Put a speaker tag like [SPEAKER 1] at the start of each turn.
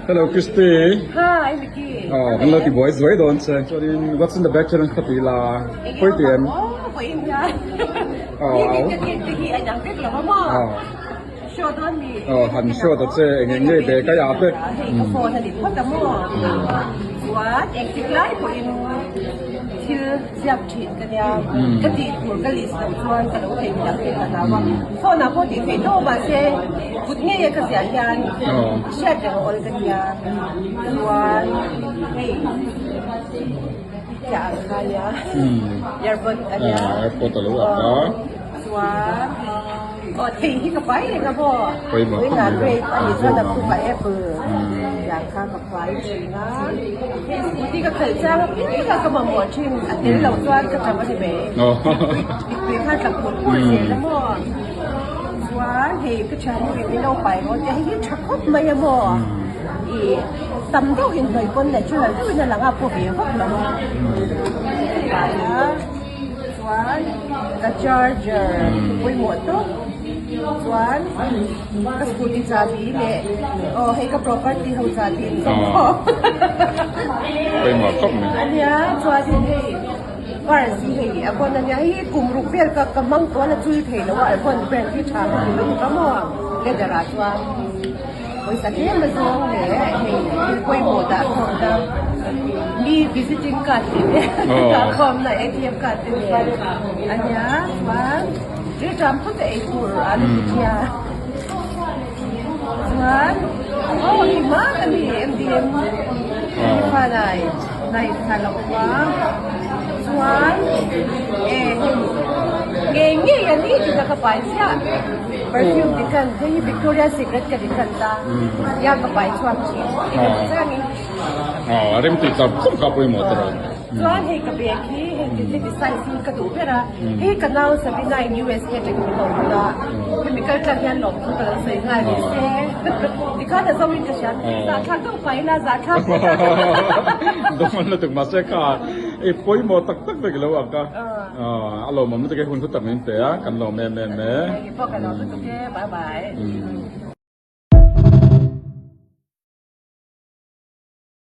[SPEAKER 1] Hello Christy.
[SPEAKER 2] Hi Micky.
[SPEAKER 1] Oh, kan lo ti buai zuai dawn che. Chuanin what's in the bag chuan ka ti la. Pawi ti em?
[SPEAKER 2] Oh, pawi in hian.
[SPEAKER 1] Oh,
[SPEAKER 2] Ni ka ti te hi a dang vek lo ma.
[SPEAKER 1] Oh.
[SPEAKER 2] Show dawn mi.
[SPEAKER 1] Oh, han show ta che eng eng nge bag a ya te.
[SPEAKER 2] Hei ka phone a ni phawt a maw. Chuan eng tik lai pawhin thil ziak thin ka nia. Ka tih tur ka list loh chuan ka lo thei miah thei ta lo a. Phone ah pawh tih theih tawh mahse kut ngei a ka ziah hian hriat reng a awl ka nia. Chuan hei chiah ang kha nia. Earbud a nia.
[SPEAKER 1] Airpod a lo ak a.
[SPEAKER 2] Chuan aw thei hi ka pai reng a maw? Vawiinah grape a nih chuan a khup a apple tiang kha ka pai thin a. Hei scooty ka khalh chang apiang a ka mamawh thin a tel loh chuan ka tap a ni mai. Tui kha tla phur phur zel a maw? Chuan hei ka thiannu in min lo pai rawh tia hei hi tha khawp mai a maw? Ih tam deuh inhnawih pawn natural deuhin a lang a paw ve vak lo a. Pai a. Chuan ka charger pawimawh tawp chuan ka scooty chahbi leh aw hei ka property ho chahbi in zawm khawp
[SPEAKER 1] Pawimawh khawp mai.
[SPEAKER 2] Ania chuanin hei purse hi hei a vawn ania hei hi kum ruk vel ka ka hmang tawh a la chul thei lo a a vawn brand hi tha ka ti lutuk a maw leather ah chuan. Pawisa tlem a zawng leh hei thil pawimawh dah khawm na mi visiting card tih te dah khawm na atm card te nen a nia chuan rilṭam phawt a ei tur an ti ṭhia chuan aw hei hma ka ni MDM fa nai nai tha lo awm a chuan e hei ngei ngei a ni tih ka pai chiah. Perfume ti khan hei hi Victoria Secret ka ti khan ta ya ka pai chhuak thin engemaw changin.
[SPEAKER 1] Aw rem tih cham cham kha pawimawh ta rawh.
[SPEAKER 2] Chuan hei ka bag hi hei ti heti size hi ka duh ber a hei ka nau Sabina in USA atangin min lo hawn a hemi kal tlang hian lawm chu ka lo sawi nghal ni se tikhan a zo in ka hria zahthlak deuh pai ila zahthlak
[SPEAKER 1] Dawng an la tuk mahse kha i pawimawh tak tak vek lo ang ka. A lawmawm lutuk e, hun hlu tak min pe a, kan lawm em em e.
[SPEAKER 2] Engpawh kan lawm lutuk e, bye bye.